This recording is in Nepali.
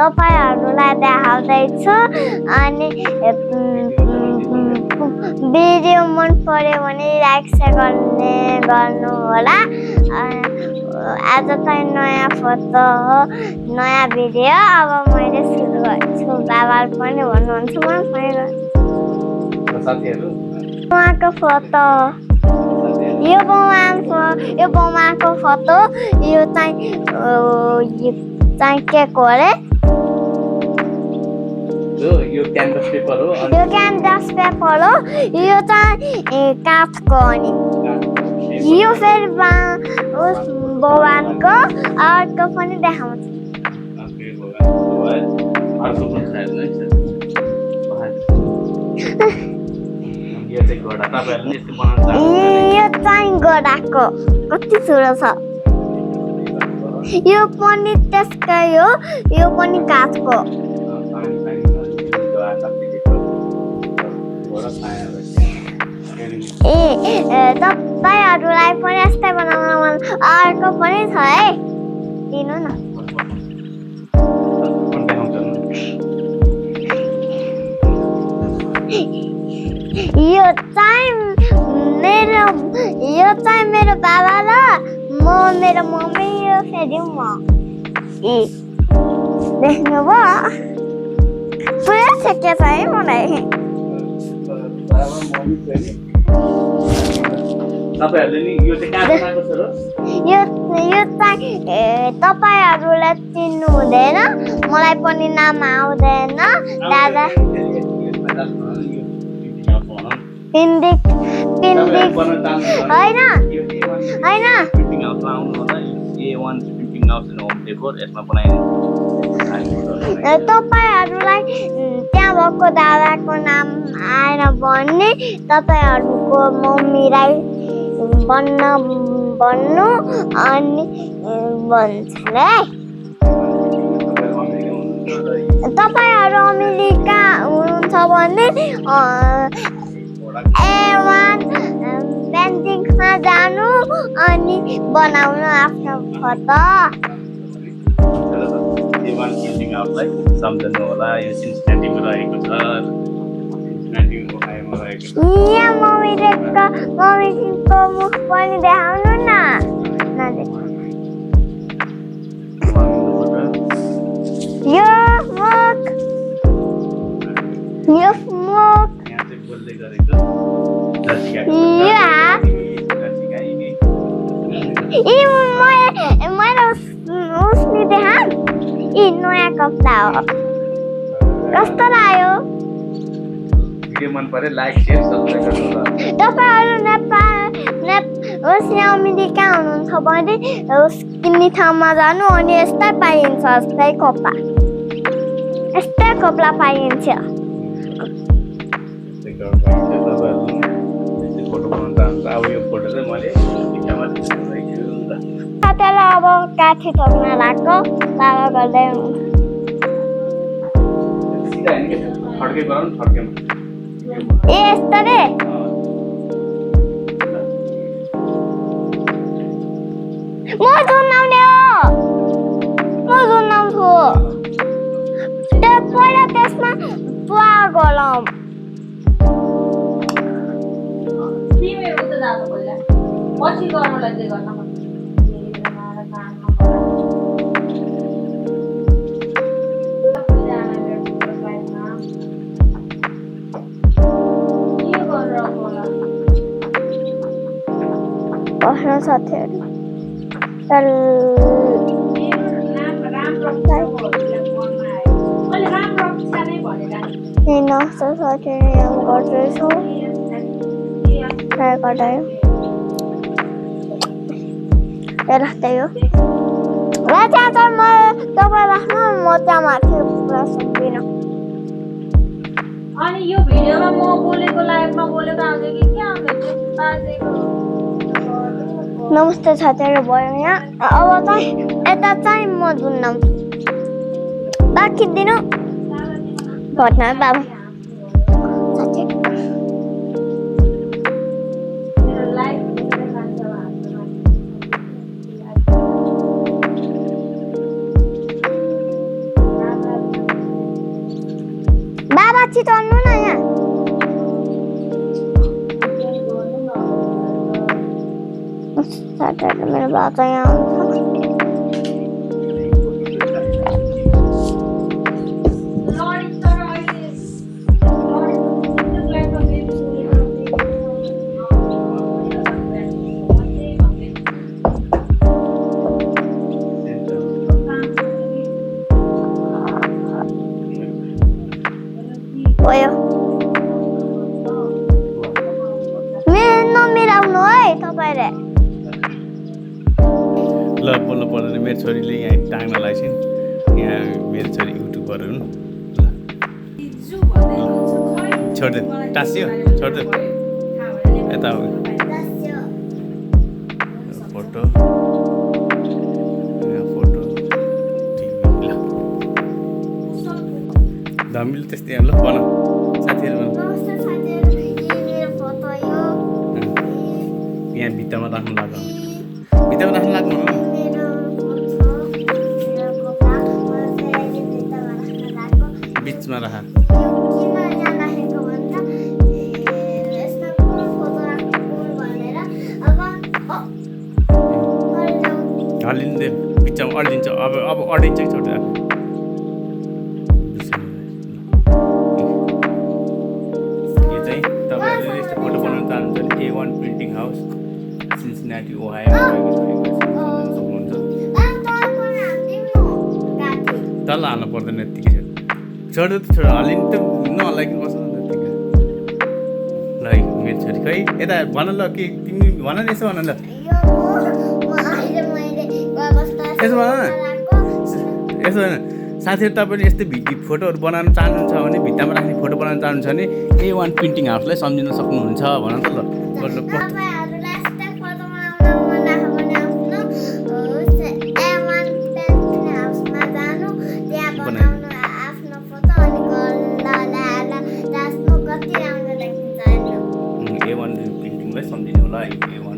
तपाईँहरूलाई देखाउँदैछु अनि भिडियो मन पर्यो भने लाइक सेयर गर्नु होला। आज चाहिँ नयाँ फोटो हो, नयाँ भिडियो। अब मैले सुरु गर्छु। बाबाले पनि भन्नुहुन्छ, म पनि उहाँको फोटो, यो बौमाको फोटो। यो चाहिँ के को अरे, यो क्यानभस पेपर हो। यो क्यानभस पेपर हो। यो चाहिँ काठको। अनि यो फेरि भगवानको अर्को पनि देखाउँछ। यो चाहिँ गडाको कति ठुलो छ। यो पनि त्यसकै हो, यो पनि काठको। तपाईँहरूलाई पनि यस्तै बनाउन मन। अर्को पनि छ है, दिनु न। यो चाहिँ मेरो बाबा र म, मेरो मम्मी, यो फेरि म। देख्नुभयो, पुरै ठिकै छ है मलाई। यो चाहिँ तपाईँहरूले चिन्नु हुँदैन, मलाई पनि नाम आउँदैन। दादा पिन्डिक होइन। तपाईँहरूलाई त्यहाँ भएको दादाको नाम आएर भन्ने, तपाईँहरूको मम्मीलाई भन्नु अनि भन्छ है। तपाईँहरू अमेरिका हुनुहुन्छ भने A1 पेन्टिङमा जानु अनि बनाउनु आफ्नो फोटो। सम्झनु होला, यो सिन्सिनाटीमा रहेको छ। यहाँ मम्मीको मुख पनि देखाउनु न। यो मुख मैले उसले देखा। नयाँ कपडा हो, कस्तो लाग्यो? भिडियो मन पर्यो लाइक शेयर सब्स्क्राइब गर्नु होला। तपाईहरु यहाँ अमेरिका हुनुहुन्छ भने किन्ने ठाउँमा जानु अनि यस्तै पाइन्छ। यस्तै कपडा पाइन्छ। अब काठी ठोक्न लाग्यो बाबा गर्दै। यस्तो रे म जुनाउने हो। पहिला त्यसमा पुवा गलौँ। पछि गर्नुलाई चाहिँ गर्न साथीहरु अनि यो भिडियोमा म बोलेको लाइभमा बोलेको आउँछ कि के आउँछ? नमस्ते साथीहरु भयो यहाँ। अब चाहिँ यता चाहिँ म जुन्नाउँछु। बाँकी दिनु घटना बाबा माथि चढ्नु न यहाँ सटरडे मेरो बाबा यहाँ आउँछ गयो नमिराउनु है तपाईँले ल बोल्नु पर्दैन मेरो छोरीले यहाँ टाङ्नलाई छिन् यहाँ मेरो छोरी युट्युबरहरू छोडिदियो टाँसियो छोडिदियो यता फोटो फोटो ठिक ल धमिलो त्यस्तै ल बनाऊ साथीहरू यहाँ भित्तामा राख्नु लाग्नु भित्तामा राख्नु लाग्नु बिचमा राख हल्लिँदै बिचमा अड्लिन्छ अब अडिन्छ कि छोडेर यो चाहिँ तपाईँहरूले यस्तो फोटो बनाउन चाहनुहुन्छ भने A1 printing house Cincinnati Ohio सक्नुहुन्छ तल हाल्नु पर्दैन यत्तिकै छोड्यो त छोड्यो हल्लिनु त नहल्लाइकन बस्नु न यत्तिकै ल मेरो छोरी खै यता भन ल के तिमी भन न यसो भन ल यसो भन न यसो भन साथीहरू तपाईँले यस्तै फोटोहरू बनाउन चाहनुहुन्छ भने भित्तामा राख्ने फोटो बनाउन चाहनुहुन्छ भने A1 प्रिन्टिङ हाउसलाई सम्झिन सक्नुहुन्छ भन त ल A1 प्रिन्टिङलाई सम्झिनु होला A1